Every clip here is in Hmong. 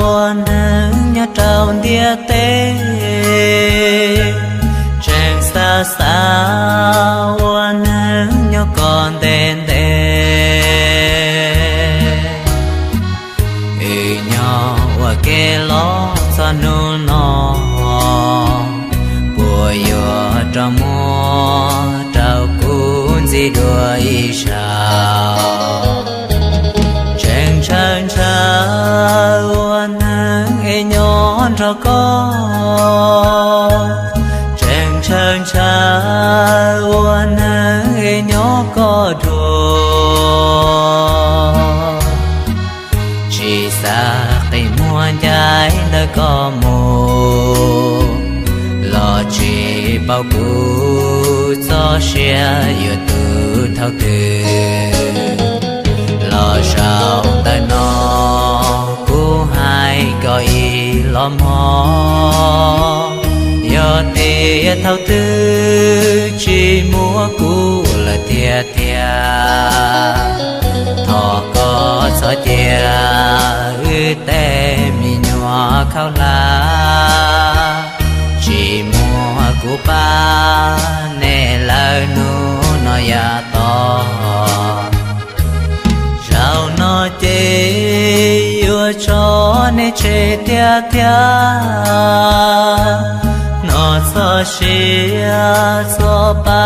ua neeg nyob rau ntiaj teb, tseem xav xav ua neeg nyob kom ntev ntev. Wb nyob ua ke los txog hnub no, puas yuav rov muab rau kuv ntxiv dua ib zaug? Tseem ntshaw ntshaw ua neeg es nyob nrog koj, tseem ntshaw ntshaw ua neeg es nyob koj dua. Tsis xav qi muag ncaim ntawm koj mus, los tsis paub kuv txoj sia yuav tu thaum twg. Los zaum ntawm no kuv hais koj ib los mog, yog tias thaum twg tsis muaj kuv lawm tiag tiag, thov koj txhob cia wb tej me nyuam khaub hlab, tsis muab kuv pab nej lawm hnub no yav tod. Zaum no ces yuav tso nej tseg tiag tiag, hnov txoj sia txoj pa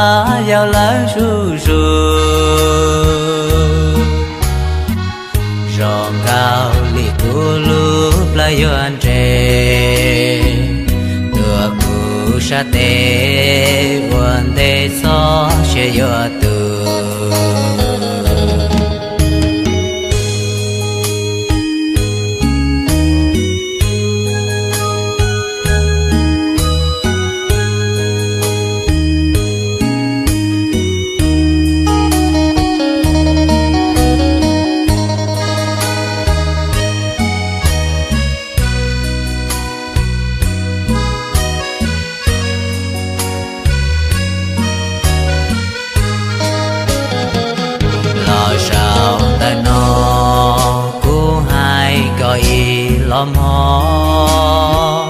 yau lawm zuj zus. Zoo nkaus li kuv lub plawv yuav nres, tuav kuv sab tes ua ntej txoj sia yuav tu. Los zaum ntawm no kuv hais koj ib los mog,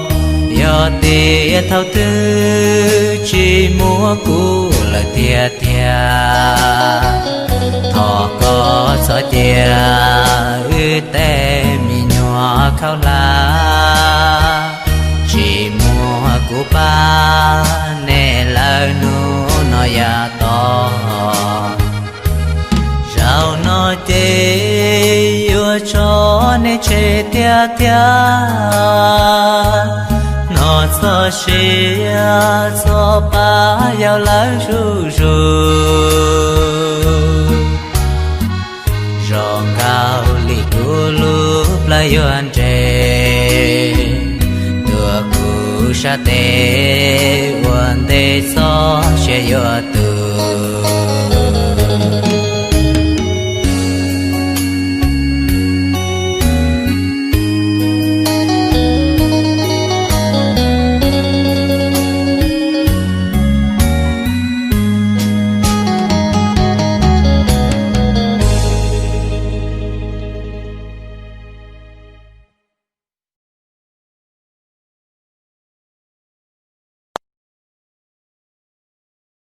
yog tias thaum twg tsis muaj kuv lawm tiag tiag, thov koj txhob cia wb tej me nyuam khaub hlab, tsis muab kuv pab nej lawm hnub no yav tod. Zaum no ces yuav tso nej tseg tiag tiag, hnov txoj sia txoj pa yau lawm zuj zus. Zoo nkaus li kuv lub plawv yuav nres, tuav kuv sab tes ua ntej txoj sia yuav tu.